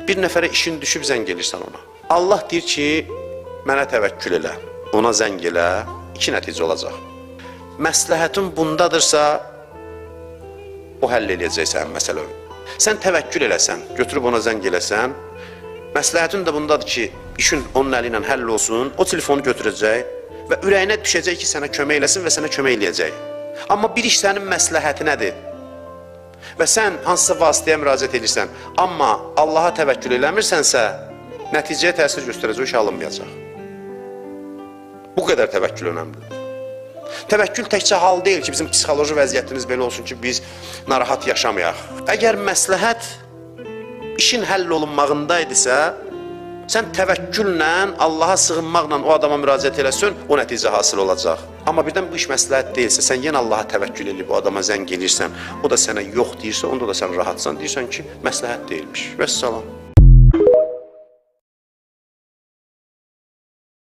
Bir nəfərə işin düşüb zəng elirsən ona. Allah deyir ki, mənə təvəkkül elə, ona zəng elə, iki nəticə olacaq. Məsləhətin bundadırsa, o həll eləyəcək sənin məsələni. Sən təvəkkül eləsən, götürüb ona zəng eləsən, məsləhətin də bundadır ki, işin onun əli ilə həll olsun, o telefonu götürəcək və ürəyinə düşəcək ki, sənə kömək eləsin və sənə kömək eləyəcək. Amma bir iş sənin məsləhətinədir və sən hansısa vasitəyə müraciət edirsən, amma Allaha təvəkkül eləmirsənsə, nəticəyə təsir göstərəcək, o iş alınmayacaq. Bu qədər təvəkkül önəmlidir. Təvəkkül təkcə hal deyil ki, bizim psixoloji vəziyyətimiz belə olsun ki, biz narahat yaşamayaq. Əgər məsləhət işin həll olunmağında idisə, sən təvəkküllə, Allaha sığınmaqla o adama müraciət eləsən, o nəticə hasil olacaq. Amma birdən bu iş məsləhət deyilsə, sən yenə Allaha təvəkkül edib o adama zəng elirsən, o da sənə yox deyirsə, onda da sən rahatsan, deyirsən ki, məsləhət deyilmiş. Vəssalam.